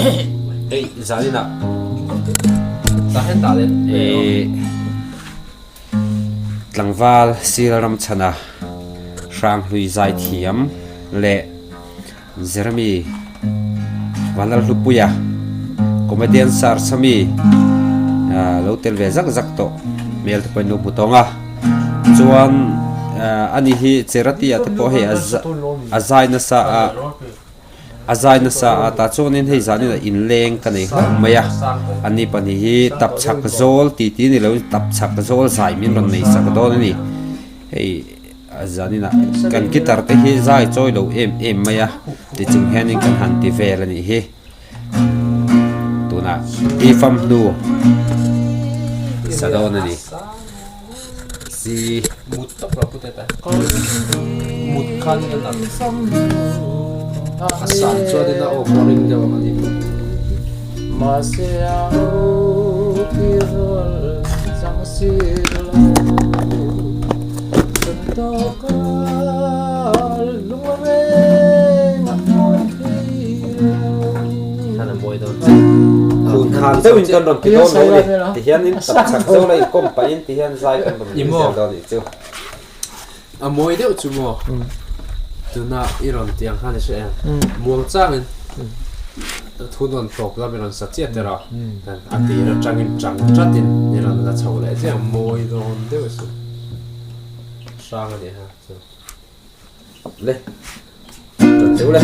Hei zaninah ih tlangval Sil Ramchhana Hranghlui Zaithiam leh Jeremy Vanlalhlupuia comedian search ami lo tel ve zak zak tawh hmel te pawhin lo hmu tawng a chuan ani hi Cherati ah te pawh hei a zai nasa a a zai nasa a tah chuanin hei zanin ah inleng ka nei hlauh mai a ani pahnih hi tapchhak zawl tih tih a ni lo tapchhak zawl zai min rawn nei sak dawn a ni hei. A zaninah kan guitar te hi zai chawi lo em em mai a ti chung hianin kan han ti vel a nih hi tunah pi fam hnu sa dawn a ni si Khun khan deuhin kan rawn ti dawn lo a ni. Tihianin tapchhak zawla inkawm pahin tihian zai kan rawn ti zel dawn a nih chu. A mawi deuh chu maw? Tuna i rawn ti ang khan i hre em? Muang changin thu nawn tawp lam i rawn sa chiah teh rawh. A tir atangin chang chatin i rawn la chho leh chiah ang. Mawi dawn deuh chu. Hrang a nih ha chu. Le. Tan teuh le.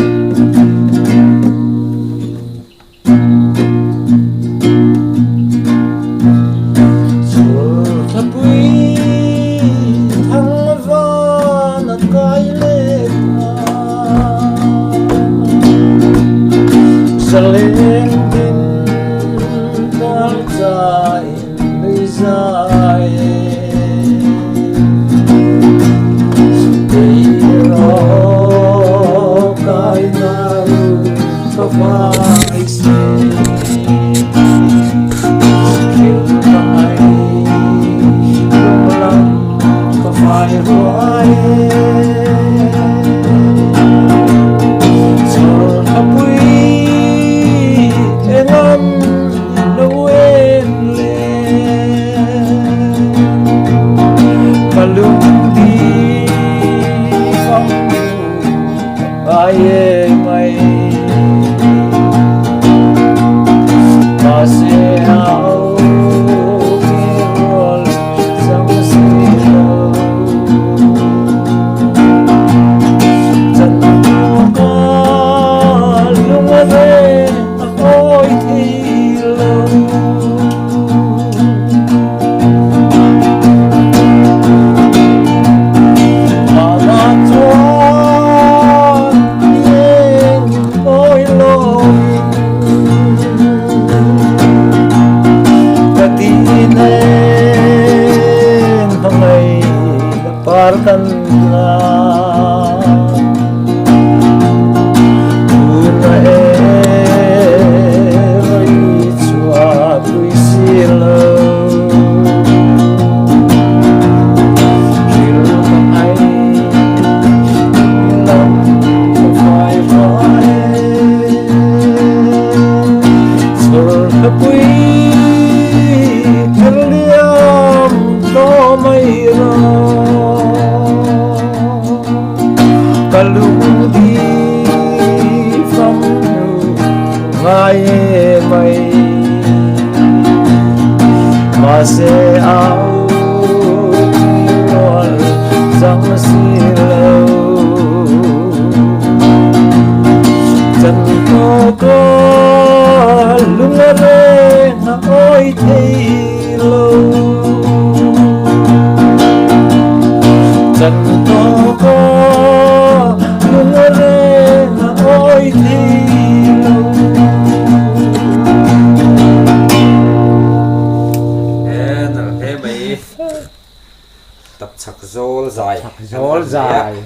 Tapchhak zawl zai Zawl zai.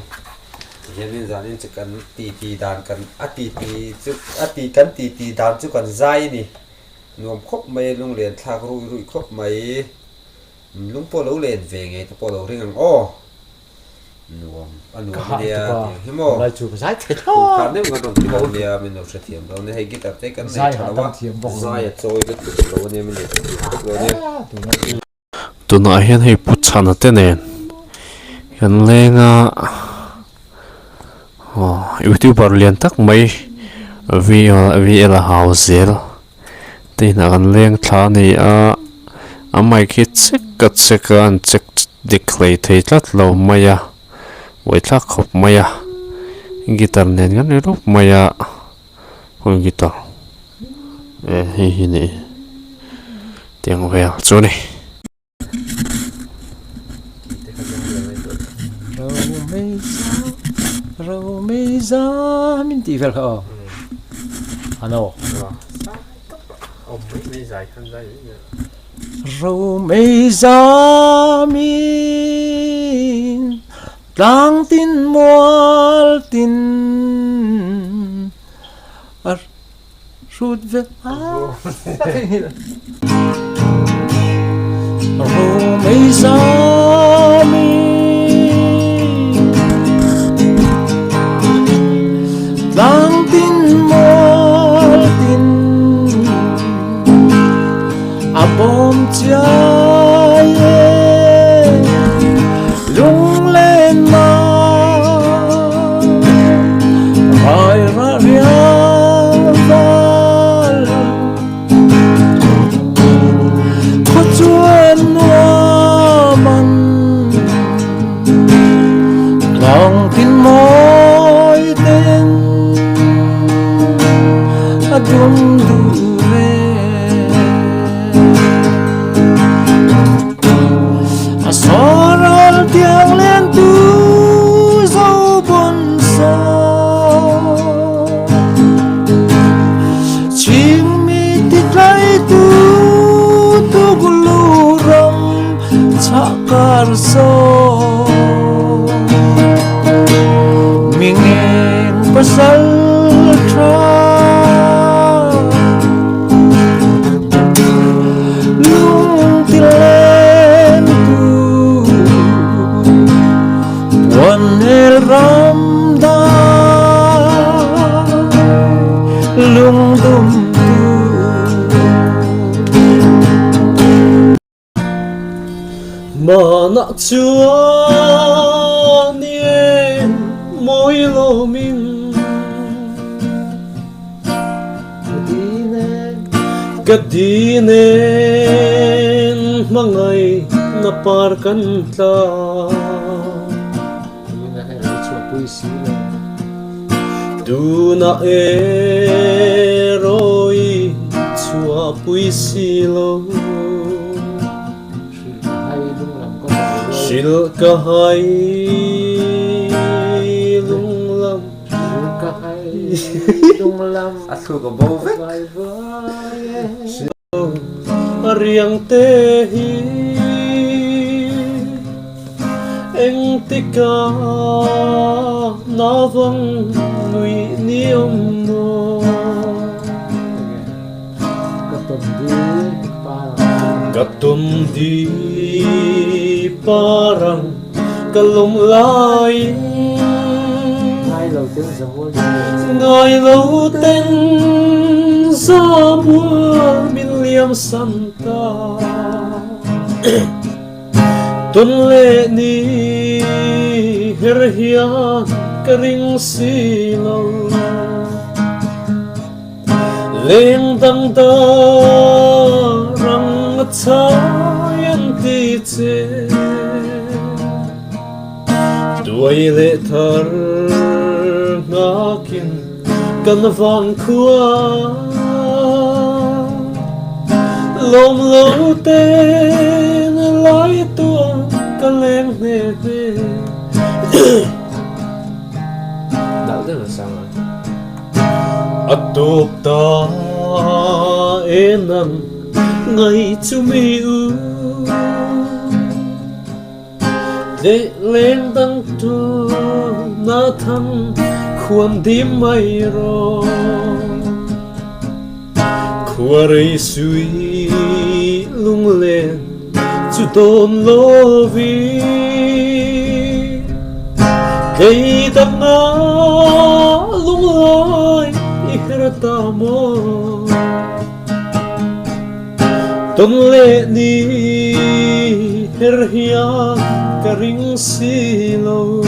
Tihianin zanin chu kan titi dan kan a titi chu a ti kan titi dan chu kan zai a ni. Nuam khawp mai lunglen thlak ruih ruih khawp mai. Lung pawh lo len ve ngei te pawh lo ring ang aw. Nuam a nuam a nia tih hi maw? Kut deuh kan rawn ti lo nia min lo hrethiam dawn nia hei guitar te kan nei tha lo a zai a chawi lutuk lo a nia min lo hrethiam bawk lo nia. Tunah hian hei Pu Chhana te nen kan leng a aw youtuber lian tak mai VL a hau zel te inah kan leng thla a ni a a mic hi chek a chek a an check dik hlei thei tlat lo mai a buaithlak khawp mai a guitar nen kan ri rup mai a khawi guitar eh hei hi ni tiang vel chu a ni. Hrut ve ka theihnghilh. Romei zami tlang tin mual tin a bawm chiai e lunglen ma rai ra riang val khaw chuan nuam an tlang tin mawi ten a dum duh ve A soral tiang len tu zo bun so Chim mi ti tlai tu tu gulu ram cha kar so Mi ngeng pasal tha Lung ti len tu Puan el ram dai lung dum tu. Manah chuan i en mawi lomin. Ka di nen hmangaih na par kan tla. Tunah erawh i chhuahpui si lo. Hrilh ka hai lunglam. A thluk a bo vek. Riang te hi engtika naupang nuih ni awm maw? Ka tum di parang ka lawm laiin Ngai lo ten zamual min liam san ta Tun leh ni her hian ka ring si lo. Leng dang darang a chai an ti che. Tuai leh thar nghakin kan vang khua. Lawm lo ten lai tuah ka leng hne hne. Dal deuh a sang a. A tawp ta e nang ngai chu mi u Để leng dang tu na thang khuam dim mai ro Khua rei sui lung len chu dawn lo vi. Thei tak nga lunglai i her ta maw? Ton leh ni her hian ka ring si lo.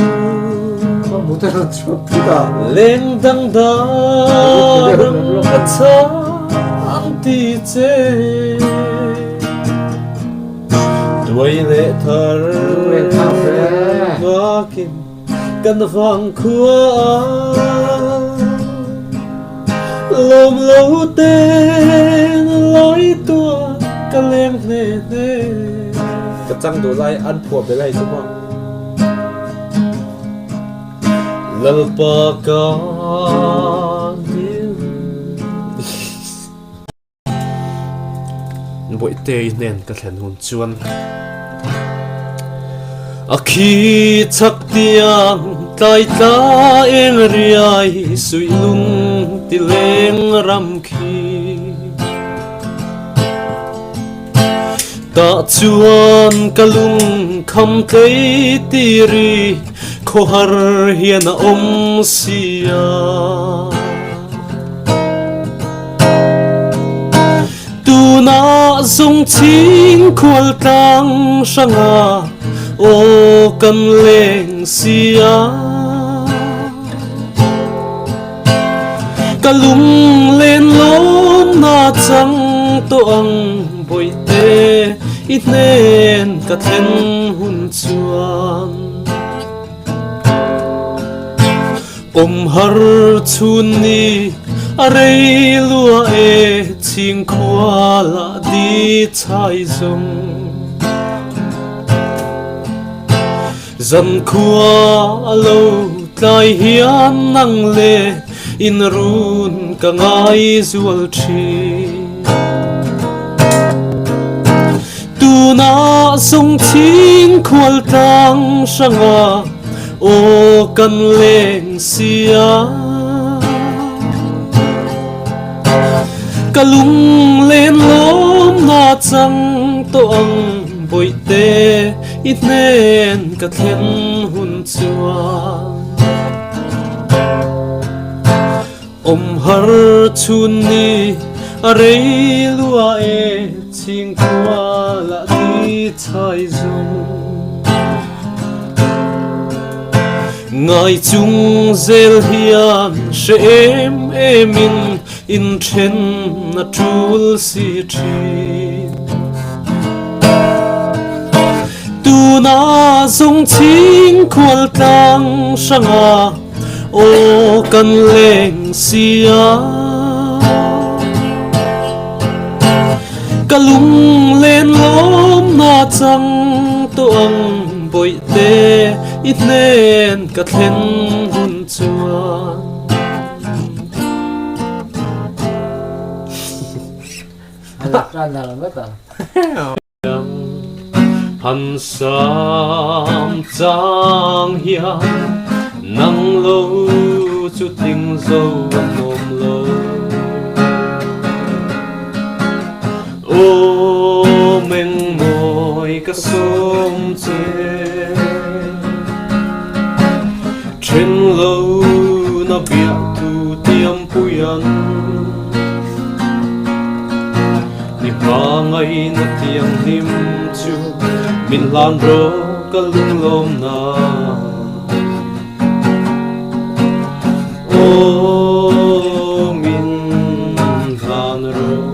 Leng dang dang ka chang ti che. Tuai leh thar vakin kan vang khua lawm lo ten lai tua ka leng hne hne. Ka chang duh lai an phuah bel hei chu maw. Lalpa kan dil. Bawihtei hnen ka thlen hun chuan a khi chak tiang tlai tla eng riai suih lung ti leng ram khi tah chuan ka lung kham tlei ti ri khawhar hian a awm sia. Tunah zung ching khual tlang hranga aw kan leng sia. Ka lung len lawm na chang tawh ang bawihte i hnen ka thlen hun chuan. Awm har chhun ni a rei lua e chhingkhua lah di chhai zawng. Zankhua a lo tlai hian nang le in run ka ngai zual thin. Tunah zawng chhingkhual tlang hrangah Aw kan leng sia Ka lung len lawm na chang tawh ang bawihte i hnen ka thlen hun chuan Awm har chhun ni a rei lua e chhingkhua lah ti chhai zum. Ngai chung zel hian hre em em in inthen a tul si thin. Tuna zawng chhing khual tlang hranga aw kan leng sia. Ka lung len lawm na chang tawh ang bawihte i hnen ka thlen hun chuan. Han sam chang hian nang lo chu tling zo an awm lo. Aw meng mawi ka sawm che then lo na biah tu tiam puian. Ni hmangaihna thianghlim chu min hlan rawh ka lunglawm na. Aw min hlan rawh.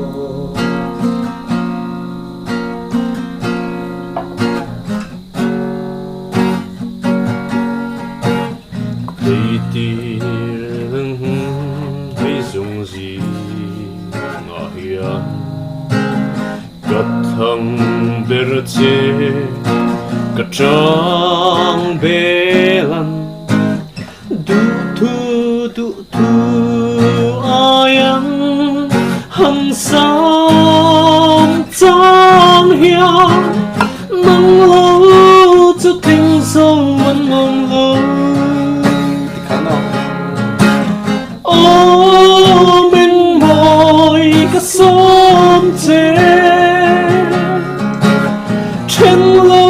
Hei tir hei zung zing ah hian ka thang ber che ka chang belan duhthu duhthu aiang han sam chang hian nang lo chu tling zo an awm lo. Aw meng mawi ka sawm che Then lo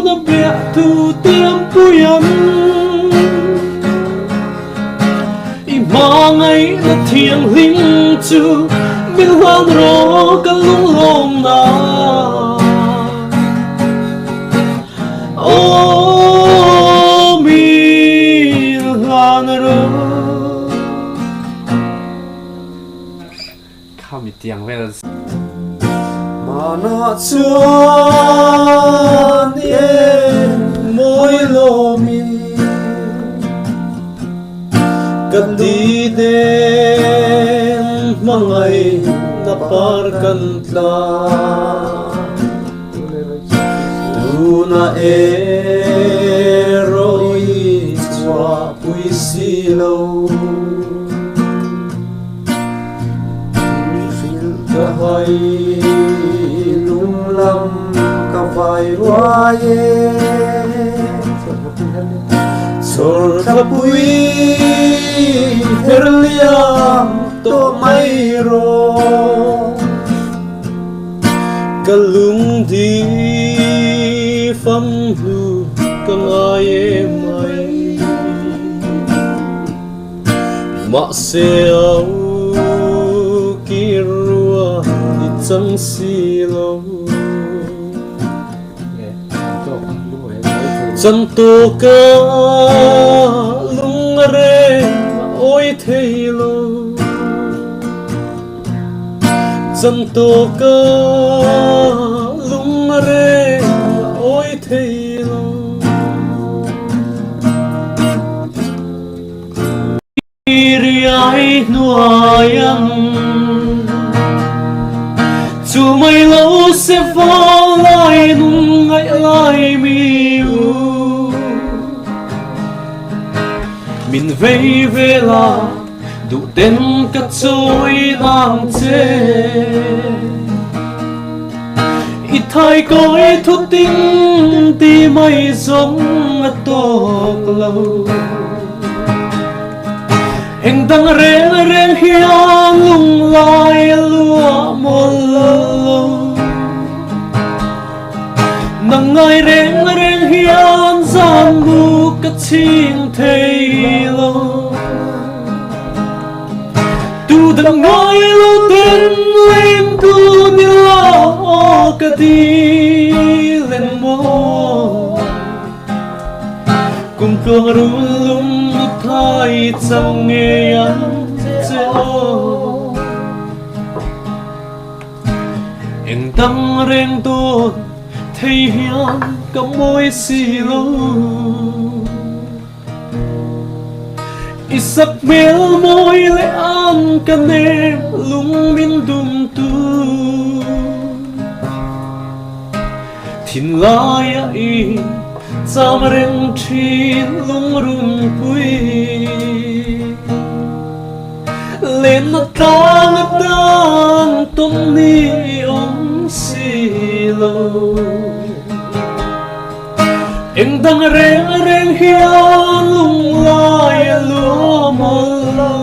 na biah tu tiam pui ang. Min hlan rawh ka lunglawm na. Aw min hlan rawh. Khami tiang vel. Manah chuan i en mawi lawmin ka ti nen hmangaihna par kan tla. Tuna erawh i chhuahpui si lo. Ka hai lung lam ka vai ruai e. Chawr thlapui her liam tawh mai rawh. Ka lungdi fam hnu ka ngai em mai. Mahse au kir rua i chang si lo. Chan tawka lung a reng a awi thei lo. Chan tawka lung a reng a awi thei lo. Riai hnuai ang chu mai lo se vang lai nung ngaih lai mi u min vei ve la duh ten ka chawi nang che i thai kawi thu ting ti mai zawng a tawk lo. Eng dang reng reng hian lunglai a luah mawlh lo. Nang ngai reng reng hian zan bu ka ching thei lo. Tu dang ngai lo ten leng tu ni lo ka ti len maw. Kum tluang rul lung thai chang nge ang che aw. Eng dang reng dawn thei hian ka mawi si lo. I sak hmel mawi leh ang ka nem lung min dum tu. Thinlaia i cham reng thin lungrungpui Lenna tlang atan tawn ni awm si lo. Eng dang reng reng hian lunglai a luam awl lo.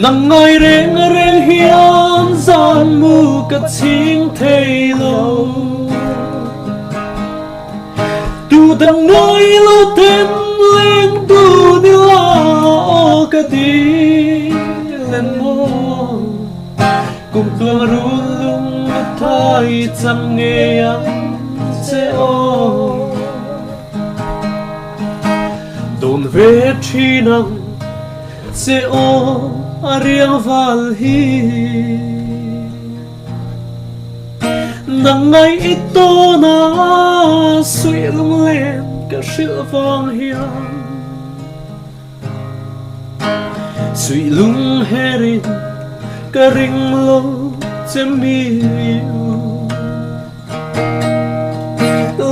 Nang ngai reng reng hian zan mu ka ching thei lo. Tu dang ngai lo ten leng tu ni la aw ka ti len maw. Kum tluang rul lung a thai chang ngei ang che aw. Dawn ve thin ang che aw a riang val hi. Nang ngai i tawn a suih lunglen ka hrilh vang hian. Suih lung herin ka ring lo che mi u.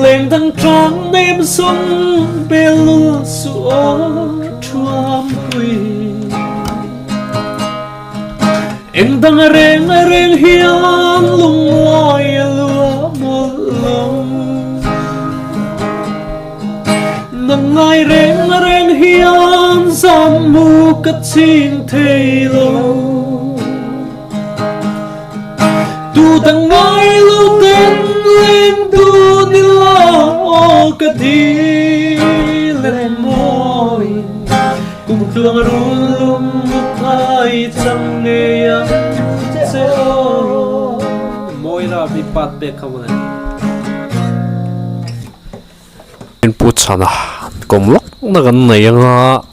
Leng dang trang nem sung bel lul su aw thuam pui. Eng dang reng reng hian lunglai a luah mawlh lo. Nang ngai reng reng hian zan mu ka ching thei lo. Tu dang ngai lo ten leng tu ni la aw ka di len mawi. Kum tluang rul lung thai. chang ngei ang che aw. Mawi la mi pat pek kha mawle. In pu chhana kawm lawk na kan nei anga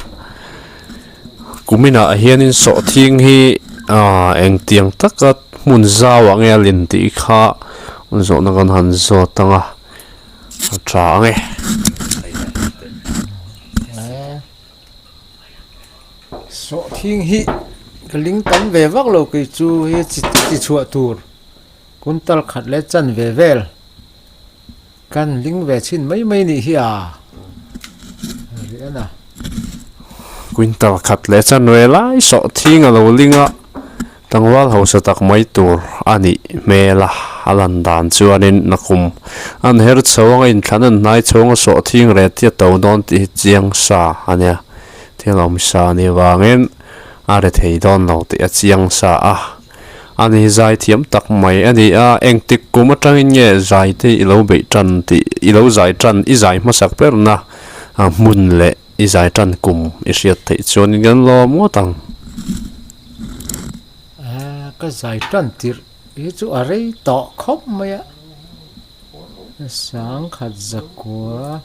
kuminah hianin sawhthing hi ah engtiang taka hmun zau ah nge a lin tih kha zawhna kan han zawt anga a tha ang e. Sawhthing hi ka ling tam ve vak lo kei chu hi chi chhuah tur kuntal khat leh chan ve vel. Kan ling ve chhin mai mai nih hi a ri en a. Quintal khat leh chanve lai sawh thing a lo ling a, tlangval hausa tak mai tur a nih hmel a, a lan dan chuanin nakum an her chho anga inthlan an hnai chhung a sawh thing reh tia to dawn tih hi chiang sa a nia, thil awm sa a nih vangin a re thei dawn lo tih a chiang sa a. A ni zai thiam tak mai a ni a, engtik kum atangin nge zai te i lo beih tan tih, i lo zai tan, i zai hmasak berna hmun leh i zai tan kum i hriat theih chuanin kan lawm ngawt ang. Ka zai tan tirh hi chu a rei tawh khawp mai a, sangkhat zakua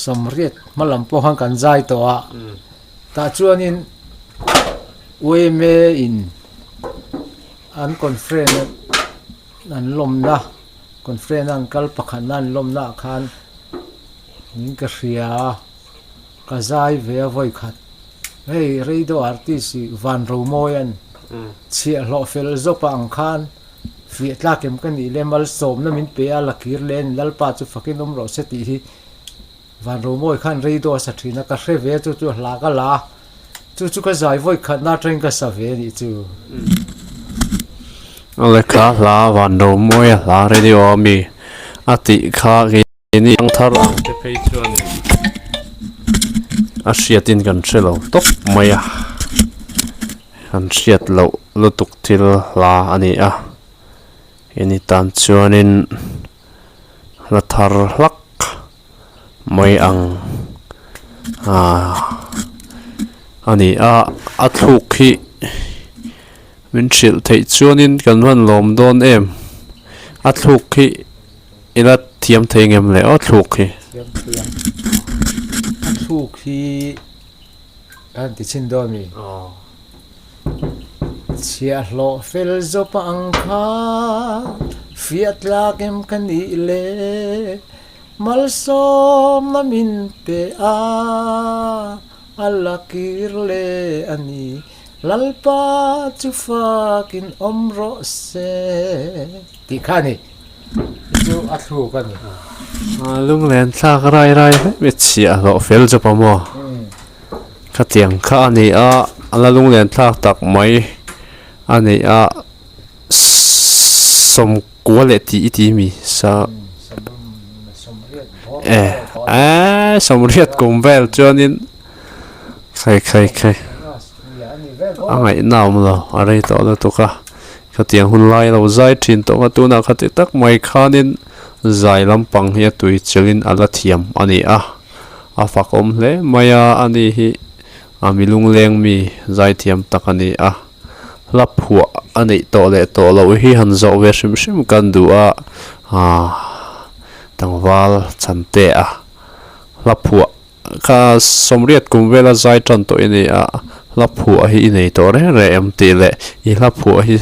sawmriat hma lam pawh khan kan zai tawh a, tah chuanin UMA in an conference an lawmna conference a an kal pakhatna an lawmna ah khan in ka hria a ka zai ve a vawi khat hei radio artist ih van romawi an chhiahhlawh fel zawk ang khan fiah tlak em ka nih le malsawmna min pe a la kir leh a ni lalpa chu fakin awm rawh se tih hi. Van Romawi khan radio a sa thin a, ka hre ve a chu chu hla ka la a, chu chu ka zai vawi khatna atangin ka sa ve a nih chu. A lehkha hla Van Romawi a hla radio a mi a tih kha keini ang thar ang te phei chuanin a hriatin kan hre lo tawp mai a, kan hriat loh lutuk thil hla a ni a, keini tan chuanin. La thar hlak mai ang ah a ni a a thluk hi min hrilh theih chuanin kan hman lawm dawn em a thluk hi ila thiam thei ngem le aw thluk hi. Thiam thiam a thluk hi a han ti chhin dawn mi. Chhiahhlawh fel zawp ang kha fiah tlak em ka nih le malsawmna min pe a, a la kir le a ni Lalpa chu fakin awm rawh se tih kha a ni chu a thluk a ni. Lunglen thlak rai rai hle mai chhiahhlawh fel zawp a maw? Khatiang kha a ni a, a la lunglen thlak tak mai a ni a, sawmkua leh tih i ti mi sa e e sawmriat kum vel chuanin khai khai khai a ngaihna a awm lo a rei tawh lutuk a, khatiang hun lai lo zai thin tawh kha tunah khati tak mai khanin zai lampang hi a tui chelin a la thiam a ni a. A fakawm hle mai a, ani hi a mi lungleng mi zaithiam tak a ni a, hla phuah a neih tawh leh tawh loh hi han zawh ve hrim hrim kan duh a, aaa tlangval chante a hla phuah kha sawmriat kum vela zai tan tawh i ni a, hla phuah hi i nei tawh reng reng em tih leh i hla phuah hi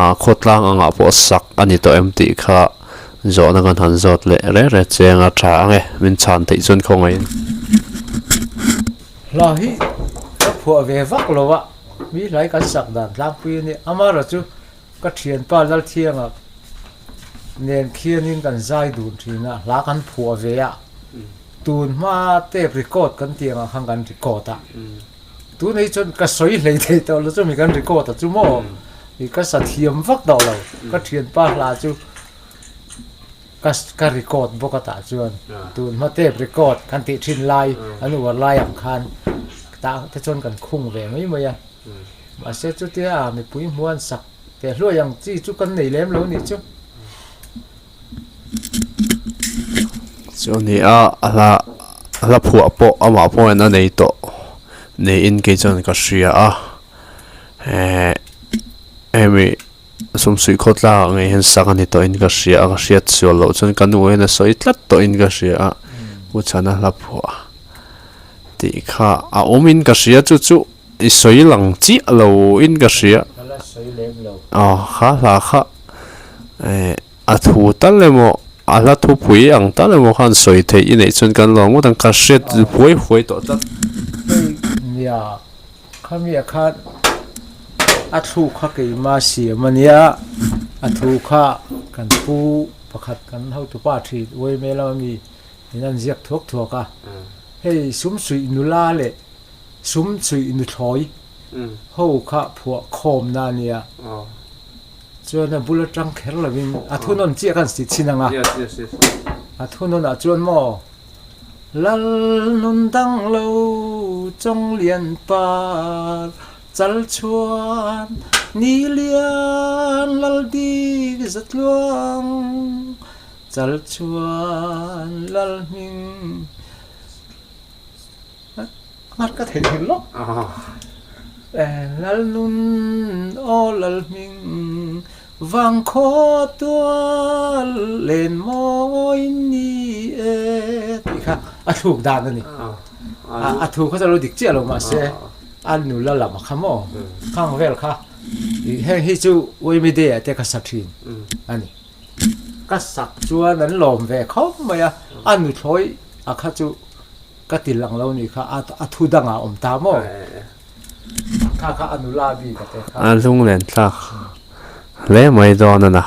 ah khawtlang angah pawh sak a ni tawh em tih kha. Zawhna kan han zawt leh reng reng cheng a tha ang e, min chhan theih chuan khawngaihin. Hla hi ka phuah ve vak lo a, mi hlai kan sak dan tlangpui a nia. Amaherawh chu ka thianpa Lalthianga nen khianin kan zai dun thin a, hla kan phuah ve a, tun hma tape record kan tih angah khan kan record a, tunah hi chuan ka sawi hlei thei tawh lo chu mi kan record a chu maw. I ka sa thiam vak tawh lo, ka thianpa hla chu ka ka record bawk a tah chuan tun hma tape record kan tih thin lai an uar lai ang khan tah te chuan kan khung ve mai mai a mahse chutia a mipui hmuan sak teh hluai ang chi chu kan nei lem lo nih chu. Chu a ni a a hla hla phuah pawh amah pawhin a nei tawh niin kei chuan ka hria a. Eh hemi sumsuih khawtlang ah ngei hian sak a ni tawh in ka hria a ka hriat sual loh chuan ka nu hian a sawi tlat tawh in ka hria a pu chhana hla phuah tih kha a awm in ka hria chu chu i sawi lang chiah lo in ka hria aw kha hla kha eh a thu tal emaw a hla thupui ang tal emaw khan sawi theih i neih chuan kan lawm ngawt ang ka hriat huai huai tawh tlat. Hei nia Khami ah khan a thluk kha keima siam a nia, a thu kha kan pu pakhat kan hotupa thin uaime lama mi in an ziak thuak thuak a, hei sum suih nula leh sum suih nuthlawi ho kha phuah khawmna a nia, chuan a bul atang kher lovin a thunawn chiah khan si chhin ang a, a thunawn ah chuan maw. Lal nun dang lo chawng lian par chal chuan ni lian lal dik za tluang chal chuan lal hming ngat ka theih hmel lawk lal nun aw lal hming Vang khaw tual len mawi ni e tih kha a thluk dan a ni. A thu kha chu a lo dik chiah lo mahse a nula lam kha maw khang vel kha heng hi chu Uaimi Day ah te ka sa thin a ni. Ka sak chuan an lawm ve khawp mai a, a nuthlawi a kha chu ka ti lang lo ni kha a thu dangah a awm ta maw. A lunglen thlak hle mai dawn a na.